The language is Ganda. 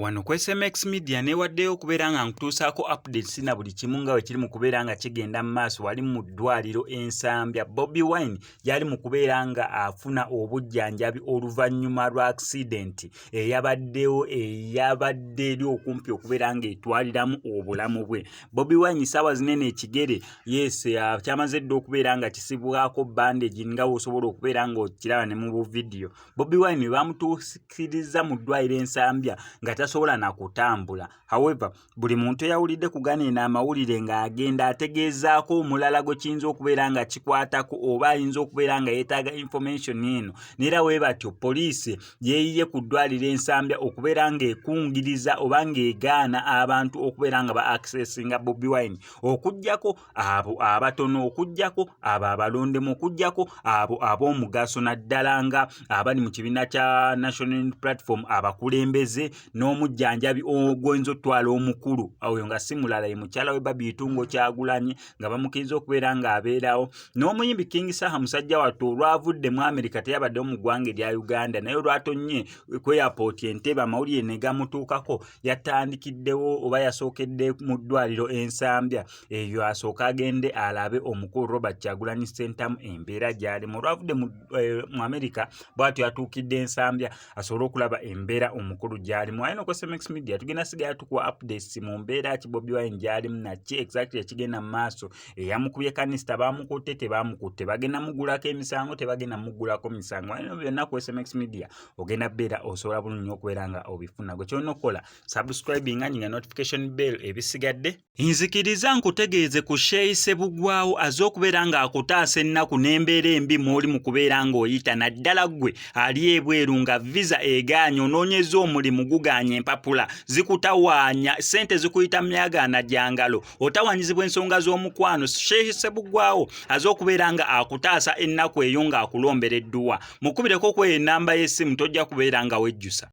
Wano ku SMX Media neewaddeyo okubeera nga nkutuusaako updates na buli kimu nga bwe kiri mu kubeera nga kigenda mu maaso wali mu ddwaliro e Nsambya. Bobi Wine gy'ali mu kubeera nga afuna obujjanjabi oluvannyuma lwa accident eyabaddewo eyabadde eri okumpi okubeera ng'etwaliramu obulamu bwe. Bobi Wine ssaawa zinene ekigere yes kyamaze dda okubeera nga kisibwako bandage nga w'osobola okubeera ng'okiraba ne mu buvidiyo. Bobi Wine bamutuukirizza mu ddwaliro e Nsambya nga tasobola na kutambula. However, buli muntu eyawulidde ku gano eno amawulire ng'agenda ategeezaako omulala gwe kiyinza okubeera nga kikwatako oba ayinza okubeera nga yeetaaga information eno. Neera we batyo poliisi yeeyiye ku ddwaliro e Nsambya okubeera ng'ekungiriza oba ng'egaana abantu okubeera nga ba accessinga Bobi Wine okuggyako abo abatono okuggyako abo abalondemu okuggyako abo ab'omugaso naddala nga abali mu kibiina kya National Unity Platform abakulembeze n'omujjanjabi ogwoyinza otwala omukulu oyo nga si mulala ye mukyala we Barbie Itungo Kyagulanyi nga bamukkiriza okubeera ng'abeerawo n'omuyimbi King Saha musajja wattu olwavudde mu Amerika teyabaddewo mu ggwanga erya Uganda naye olwatonnye ku airport Entebbe amawulire ne gamutuukako yatandikiddewo oba yasookedde mu ddwaliro e Nsambya eyo asooke agende alabe omukulu Robert Kyagulanyi Ssentamu embeera gy'alimu olwavudde mu eh, Amerika bw'atyo yatuukidde Nsambya asobole okulaba embeera omukulu gy'alimu. Aye no SMX Media tugenda sigala tukuwa updates mu mbeera ki Bobi Wine gy'alimu naki exactly ekigenda mu maaso eyamukubye kanisita bamukutte tebamukutte bagenda mugulako emisango tebagenda mugulako misango aye no byonna ku SMX Media ogenda beera osobola bulungi nnyo okubeera nga obifuna gwe kyolina okukola subscribing nga notification bell ebisigadde nzikiriza nkutegeeze ku Sheikh Ssebugwawo aze okubeera ng'akutaasa ennaku n'embeera embi mw'oli mu kubeera ng'oyita naddala ggwe ali ebweru nga visa egaanye onoonyeza omulimu gugaanye empapula zikutawaanya ssente zikuyita myagaana gya ngalo otawaanyizibwa ensonga z'omukwano Sheikh Ssebugwawo aze okubeera nga akutaasa ennaku eyo ng'akulombera edduwa mukubireko ku eyo ennamba y'essimu tojja kubeera nga wejjusa.